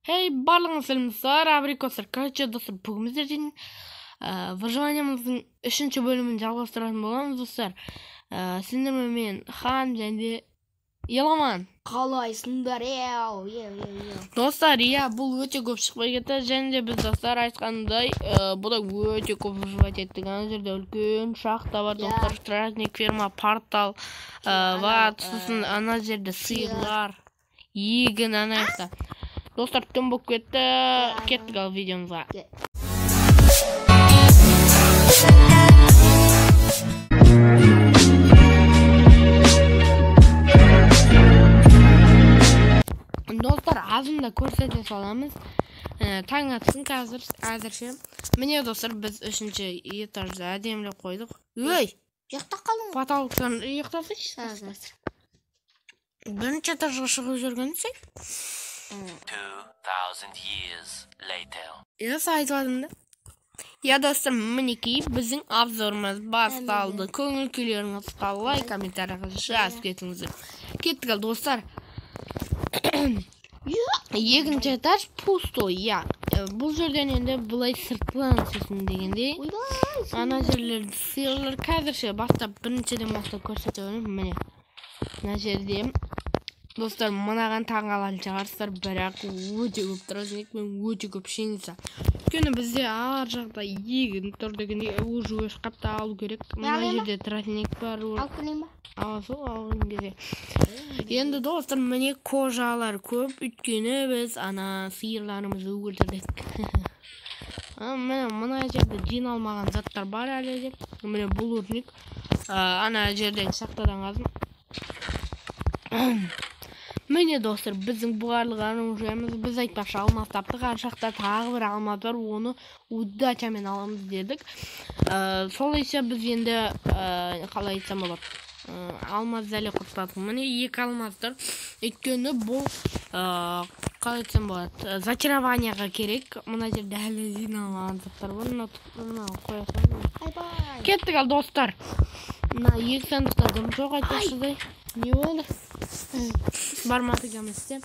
Hey, барлығыңыз сәлеметсіздер, абрикостар. Короче, достар, бүгін біздер дейтін выживаниямыздың үшінші бөлімін жалғастыратын боламыз, достар. Сендермен мен Хан және де Еламан. Қалайсыңдар, еу, еу, еу. Достар, иә, бұл өте көп шықпай кетті. Және де біз, достар, айтқандай, бұда өте көп выживать еттік. Ана жерде үлкен шахта бар, достар, стражник ферма, портал бар, сосын ана жерде сиырлар, егін ана жақта. Достар, түн болып кетті. Кеттік ал видеомызға. Достар, азында көрсете саламыз. Таң атсын қазір, әзірше. Міне, достар, біз үшінші этажды әдемілеп қойдық. Өй! Ұйықтап қалдың. Потолоктан ұйықтасайшы. Бірінші этажға шығып жүрген сен? 2000 years later. Иә, айтып жатырмын да. Иә, достар, мінекей біздің обзорымыз басталды. Көңіл күйлеріңіз қалай, комментарийға жазып кетіңіздер. Кеттік ал, достар. Екінші этаж пустой, иә. Бұл жерден енді былай сыртынан сосын дегендей. Ана жерлерді сиырлар қазірше бастап, біріншіден бастап көрсете беремін. Міне. Мына жерде достар, мынаған таңғалатын шығарсыздар, бірақ өте көп тростник пен өте көп пшеница. Өйткені бізде ар жақта егін тұр дегендей, уже өз қапта алу керек. Мына жерде тростник бар. Алып келейін ба? Аласың, алғың келсе. Енді, достар, міне кожалар көп, өйткені біз ана сиырларымызды өлтірдік. Міне мына жерде жиналмаған заттар бар әлі де. Міне бұл өрнек. Ана жерден шахтадан қаздым. Міне, достар, біздің барлық оружиеміз. Біз айтпақшы алмаз таптық. Ар жақта тағы бір алмаз бар, оны удачамен аламыз дедік. Солайша біз енді, қалай айтсам болады, алмаз әлі құртпадық. Міне екі алмаз тұр. Өйткені бұл, қалай айтсам болады, зачарованияға керек. Мына жерде әлі жиналмаған заттар бар. Мына қоя салайын. Кеттік ал, достар. Мына екі сандықта дым жоқ айтпақшыдай. Не болды? Бармады емес те.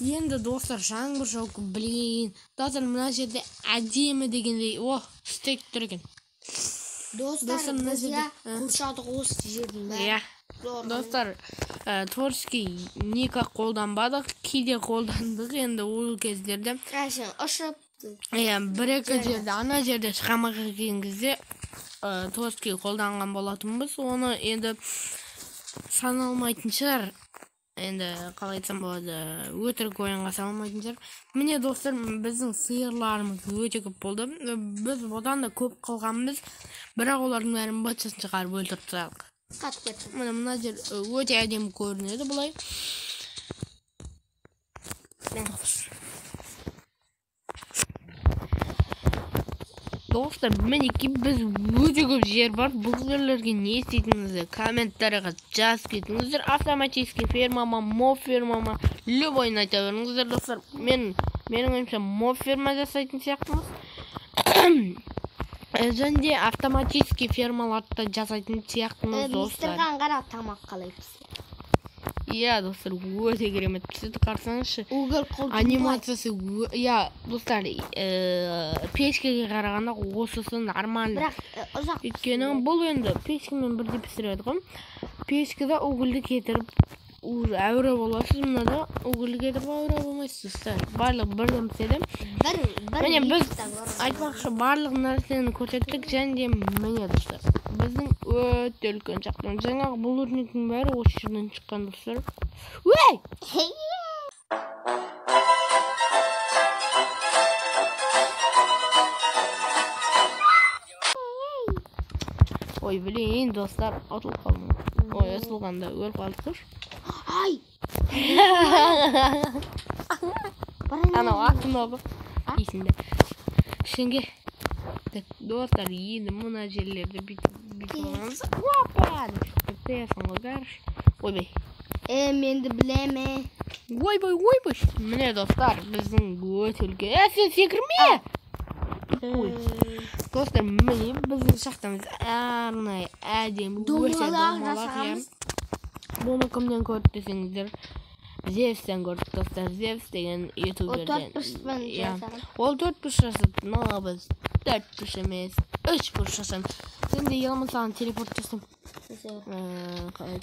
Енді, достар, жаңбыр жауып, блин. Достар, мына жерде әдемі дегендей, о, стейк тұр екен. Достар, мына жерде қоршадық осы жердің бәрін. Иә. Достар, творческий никак қолданбадық, кейде қолдандық енді ол кездерде. Әшін ұшып. Иә, бір-екі жерде, ана жерде шығамаға келген кезде творческий қолданған болатынбыз. Оны енді саналмайтын шығар. Енді қалай айтсам болады, өтірік ойынға салмайтын шығар. Міне, достар, біздің сиырларымыз өте көп болды. Біз одан да көп қылғанбыз, бірақ олардың бәрін бытшысын шығарып өлтіріп тастадық. Қатып кетті. Міне мына жер өте әдемі көрінеді былай. Достар, мінекей біз өте көп жер бар. Бұл жерлерге не істейтініңізді комментарийға жазып кетіңіздер. Автоматический ферма ма, моб ферма ма, любойын айта беріңіздер, достар. Менің ойымша моб ферма жасайтын сияқтымыз. Және де автоматический фермаларды да жасайтын сияқтымыз, достар. Мистер Хан, қара, тамақ қалай піседі. Иә, достар, өте керемет піседі, қарасаңызшы. Анимациясы, иә, достар, печкеге қарағанда осысы нормально. Бірақ ұзақ. Өйткені бұл енді печкамен бірдей пісіреді ғой. Печкада угольді кетіріп әуре боласыз, мынада угольді кетіріп әуре болмайсыз, достар. Барлығы бірден піседі. Міне біз айтпақшы барлық нәрсені көрсеттік. Және де міне, достар, біздің өте үлкен шахта. Жаңағы бұл өрнектің бәрі осы жерден шыққан, достар. Өй! Ой, блин, достар, атылып қалдым. Ой, атылғанда өліп қалдық қой. Ай! Анау аттым ба? Есімде. Шеңге. Достар, енді мына жерлерді бүйтіп аламыз. Опа! Кетесің ғой, короче. Ойбай. Мен де білемін. Ойбай, ойбай. Міне, достар, біздің өте үлкен. Сен секірме! Ой. Достар, міне біздің шахтамыз арнайы әдемі, өте Домалақ домалақ, иә. жасағанбыз. Бұны кімнен көрді десеңіздер, Зевстен көрдік, достар. Зевс деген ютуберден. Ол төрт бұрышпен жасаған. Ол төрт бұрыш жасады, но біз төрт бұрыш емес, үш бұрыш жасаймыз. Сен де Еламан, саған телепорт жасаймын. Қалай?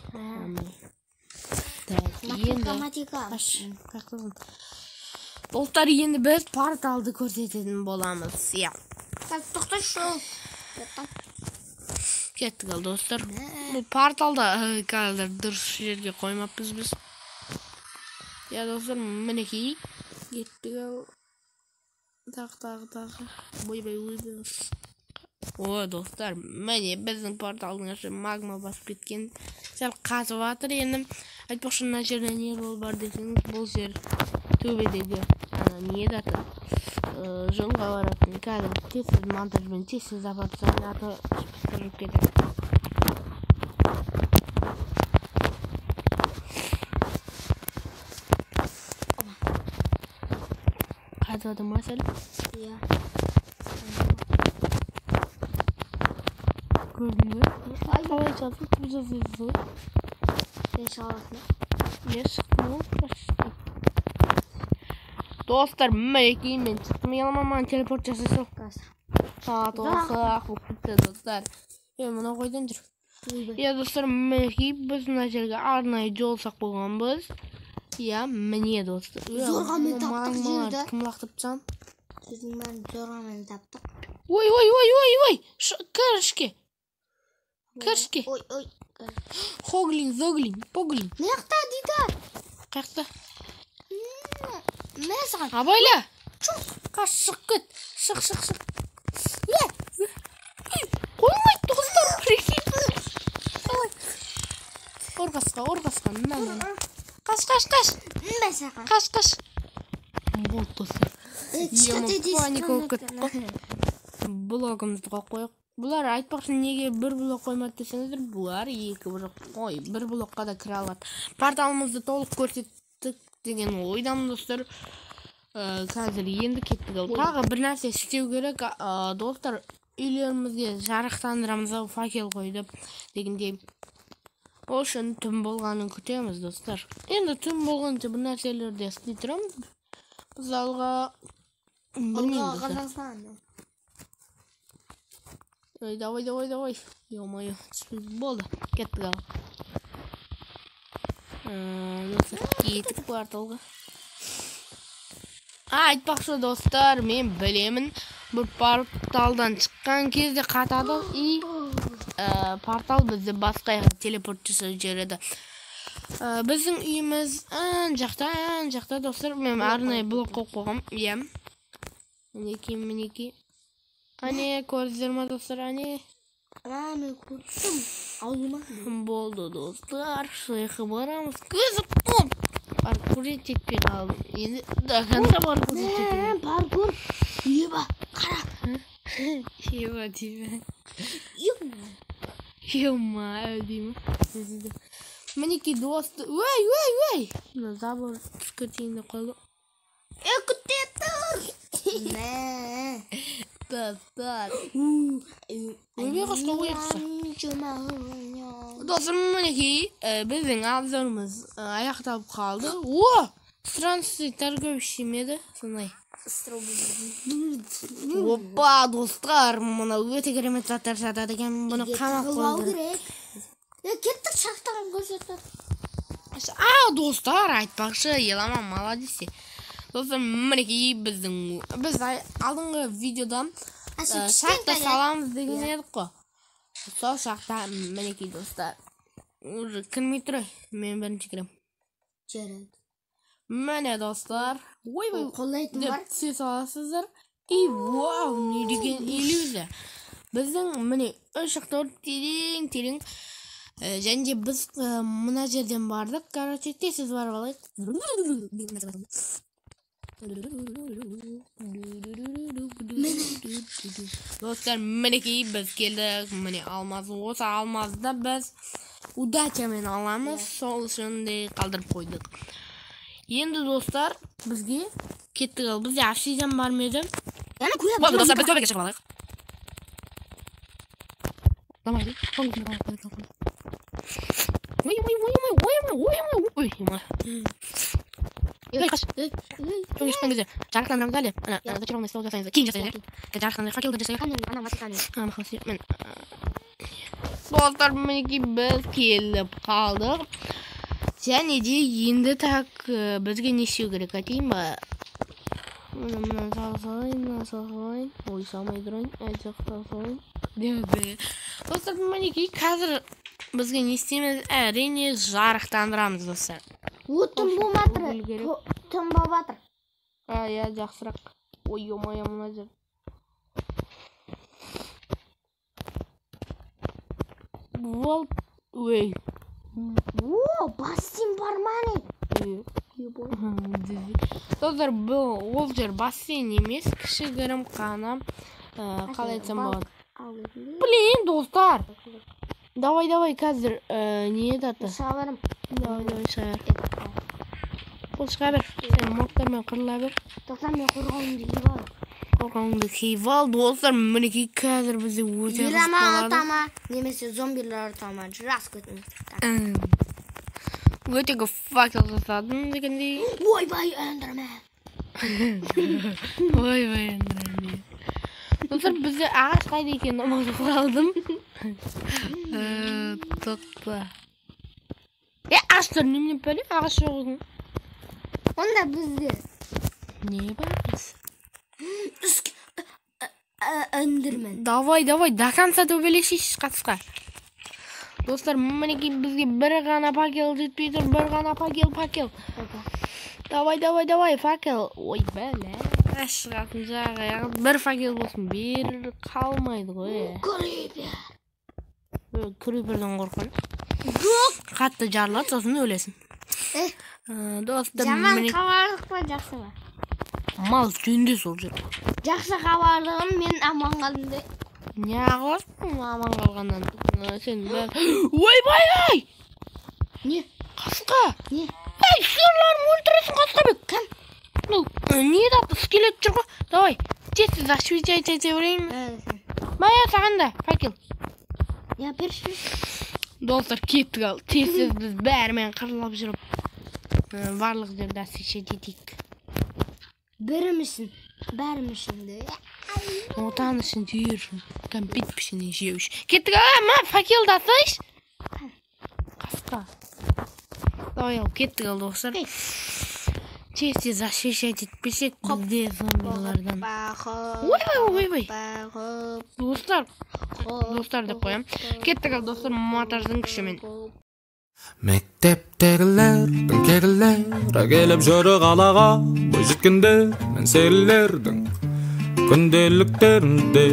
Так, енді Математика. Қаяқтасың? Достар, енді біз порталды көрсететін боламыз. Иә. Так, тоқташы. Кеттік ал, достар. Бұл порталда қазір дұрыс жерге қоймаппыз біз. Иә, достар, мінекей. Кеттік ал. Тағы, тағы, тағы. Ойбай, ойбай. О, достар, міне біздің порталдың іші магма басып кеткен. Сәл қатып жатыр енді. Айтпақшы, мына жерде не жол бар десеңіз, бұл жер төбедегі ана не еді аты? Жолға баратын. Қазір тез монтажбен тез апарып тастайын, аты пыстырып кетеді. Қатып жатыр ма сәл? Иә. Көрдің бе? Қалай жазып жасайсыз ғой? Сен шығасың. Мен шықтым ғой, почти. Достар, мінекей мен шықтым. Еламан, маған телепорт жасай сал. Қазір. Сағат 9 болып кетті, достар. Мынау қайдан жүр? Иә, достар, мінекей біз мына жерге арнайы жол салып қойғанбыз. Иә, міне, достар. Зорға мен таптық жерді. Кім лақтырып тастаған? Сөздің бәрін зорға мен таптық. Ой, ой, ой, ой, ой. Кір ішке. Кір ішке. Ой, ой. Хоглин, зоглин, поглин. Мына жақта, Дидар. Қаяқта? Мә саған. Абайла. Қаш, шығып кет. Шық, шық, шық. Қоймайды, достар. Прикинь. Қалай? Ұрғасқа, ұрғасқа. Мына, мына. Қаш, қаш, қаш. Мә саған. Қаш, қаш. Болды, достар. Паника болып кеттік қой. Блогымызды қойып қояйық. Бұлар айтпақшы, неге бір блок қоймады десеңіздер, бұлар екі блок қой, бір блокқа да кіре алады. Порталымызды толық көрсеттік деген ойдамын, достар. Қазір енді кеттік. Тағы бір нәрсе істеу керек, достар. Үйлерімізге жарықтандырамыз, факел қойдып дегендей. Ол үшін түн болғанын күтеміз, достар. Енді түн болғанша бір нәрселерді істей тұрамыз. Мысалға, білмеймін, достар. Ой, давай, давай, давай. Ё-моё, болды. Кеттік ал. Достар, кеттік порталға. Айтпақшы, достар, мен білемін, бұл порталдан шыққан кезде қатады и портал бізді басқа жаққа телепорт жасап жібереді. Біздің үйіміз ан жақта, ан жақта, достар. Мен арнайы блок қойып қойғам. Иә. Мінекей, мінекей. Әне, көрдіңіздер ма, достар, әне? Мен көрдім. Аузыма. Болды, достар, шайқы барамыз. Көзіп оп! Паркур жетпей қалдым. Енді до конца паркур жетпей. Паркур. Еба, қара. Еба деймін. Ема, деймін. Мінекей, достар. Ой, ой, ой! Мына забор түсіп кетейін деп қалды. Күте тұр. Мә. Достар. Ойбай, қашты, ой, қашты. Достар, мінекей, біздің обзорымыз аяқталып қалды. О! Странный торговщик ме еді? Сондай. Опа, достар, мына өте керемет заттар сатады екен. Бұны қамап қою керек. Кеттік, шахтаны көрсетіп. Достар, айтпақшы, Еламан молодец. Достар, мінекей біздің біз алдыңғы видеода шахта саламыз деген едік қой. Сол шахта мінекей, достар. Уже кірмей тұр, мен бірінші кірем. Жарайды. Міне, достар. Ойбай, қолдайтын бар. Түсе саласыздар. И вау, не деген иллюзия. Біздің міне үш шахта терең терең. Және де біз мына жерден бардық. Короче, тез барып алайық. Достар, мінекей біз келдік. Міне алмаз. Осы алмазды біз удачамен аламыз. Сол үшін де қалдырып қойдық. Енді, достар, бізге кеттік ал. Бізде обсидиан бар ма еді? Болды, достар, біз төбеге шығып алайық. Давай, ой, ой, ой, ой, ой, ой, ой, ой. Ей, қаш. Жол шыққан кезде жарықтандырамыз әлі. Ана, зачарованный стол жасаймыз. Кейін жасайық. Жарықтандырайық, факелді жасайық. Ана, матиканы. Мен. Достар, мінекей біз келіп қалдық. Және де енді так бізге не істеу керек айтайын ба? Мына сала салайын, мына сала салайын. Ой, салмай тұрайын, әйтеуір сала салайын. Достар, мінекей қазір бізге не істейміз? Әрине жарықтандырамыз, достар. О, түн болматыр. Түн болып жатыр. Иә, жақсырақ. Ой, ё-моё, мына жер. Вот, ой. О, бассейн бар ма не? Достар, бұл ол жер бассейн емес, кішігірім қана, қалай айтсам болады. Блин, достар. Давай, давай, қазір не еді аты? Шыға берем. Давай, давай, шыға бер. Ол шыға бер. Сен мобтармен қырыла бер. Тоқта, мен қорғауымды киіп алайын. Қорғауыңды киіп ал, достар. Мінекей қазір бізде өте қызық Еламан болады. ата ма, немесе зомбилер ата ма, жас көтін. Өте көп факел жасадым дегендей. Ойбай, эндермен. Ойбай, эндермен. Достар, бізде ағаш қайда екенін ұмытып қалдым. Тоқта. Ағаштар немене бәле? Ағаш жоқ екен. Онда бізде Не бар біз? Эндермен. Давай, давай, до конца төбелесейші қасқа. Достар, мінекей бізге бір ғана факел жетпей тұр, бір ғана факел, факел. Давай, давай, давай, факел. Ой, бәле. Шығатын жағы, бір факел болсын, бері қалмайды ғой. Крипер. Криперден қорққан. Қатты жарылады, сосын өлесің. Достар, Жаман міне хабарлық па, жақсы ба? Мал жөнде сол жер. Жақсы хабарлығым, мен аман қалдым де. Не қыласың аман қалғаннан? Сен ойбай ай! Не? Қасқа. Не? Ей, сиырларын өлтіресің, Қасқабек. Кім? Ну, не еді, скелет жүр ғой. Давай, тез тез освещать ете берейін. Мая, саған да факел. Я берші. Достар, кеттік ал. Тез тез біз бәрімен қырылып жүріп, барлық жерді освещать етейік. Бірім үшін, бәрім үшін де. Отан үшін, жер үшін, кәмпит пішінен жеу үшін. Кеттік, а, ма, факелді атсайшы. Қасқа. Давай ал, кеттік ал, достар. Тез тез освещать етпесек, бізде зомбилардан. Ойбай, ойбай. Достар, достар деп қоямын. Кеттік ал, достар, монтаждың күшімен. Мектептегілердің кегілері келіп жүр қалаға, бойжеткендер мен серілердің күнделіктерінде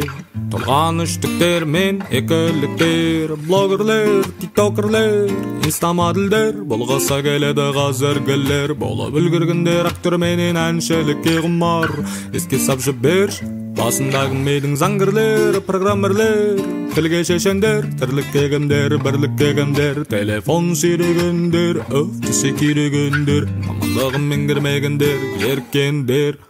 толған үштіктер мен екіліктер, блогерлер, тиктокерлер, инстамодельдер болғысы келеді қазіргілер, болып үлгергендер актер менен әншілікке құмар. Еске сап жіберші басындағы мидың заңгерлер, программерлер, тілге шешендер, тірлікке кімдер, бірлікке кімдер, телефон сүйрегендер, өф тісе күйрегендер, мамандығын меңгермегендер, еркендер.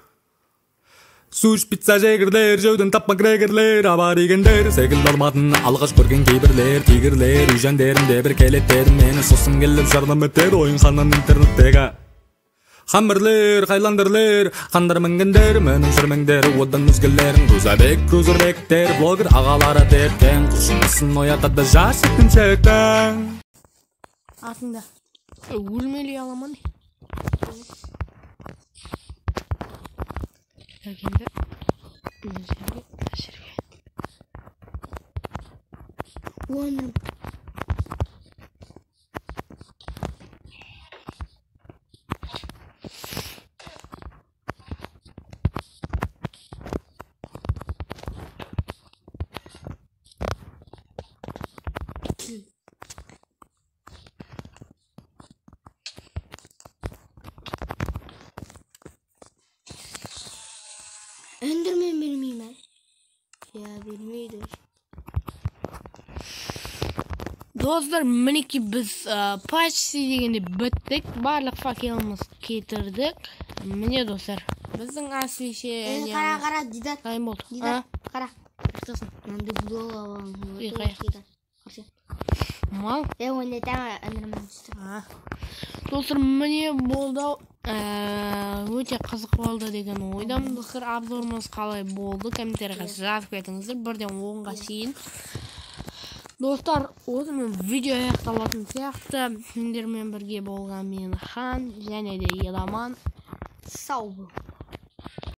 Суш пицца жегірлер, жеуден тапма грегерлер, абаригендер, секілді алматын алғаш көрген кейбірлер, тигрлер, үй жандерінде бір келеттерін мені сосын келіп жарнама етер ойынхананың интернеттегі. Хамберлер, хайландерлер, қандар мінгендер, мініп жүрмеңдер, одан өзгелерін крузабек, крузербектер, блогер ағалары тепкен, құлшынысын оятады жас жеткіншектің. Артыңда. Өлмелей аламан. Так, енді мына жерге, мына жерге. Оны Эндермен бермеймін. Я бермейді. Достар, мінекей біз почти дегенде біттік. Барлық факеліміз кетірдік. Міне, достар, біздің освещение. Қара, қара, Дидар. Дайын болды. Дидар, А? қара. Сосын. Мынандай блок аламын. Ей, қая? Қарсы. Мал. Е, ойнайтамын, Эндермен түсті. А. Достар, міне болды ау. Өте қызық болды деген ойдамын, достар. Обзорымыз қалай болды, комментарийға жазып кетіңіздер 1-ден 10-ға шейін. Достар, осымен видео аяқталатын сияқты. Сендермен бірге болған мен, Хан, және де Еламан. Сау бол.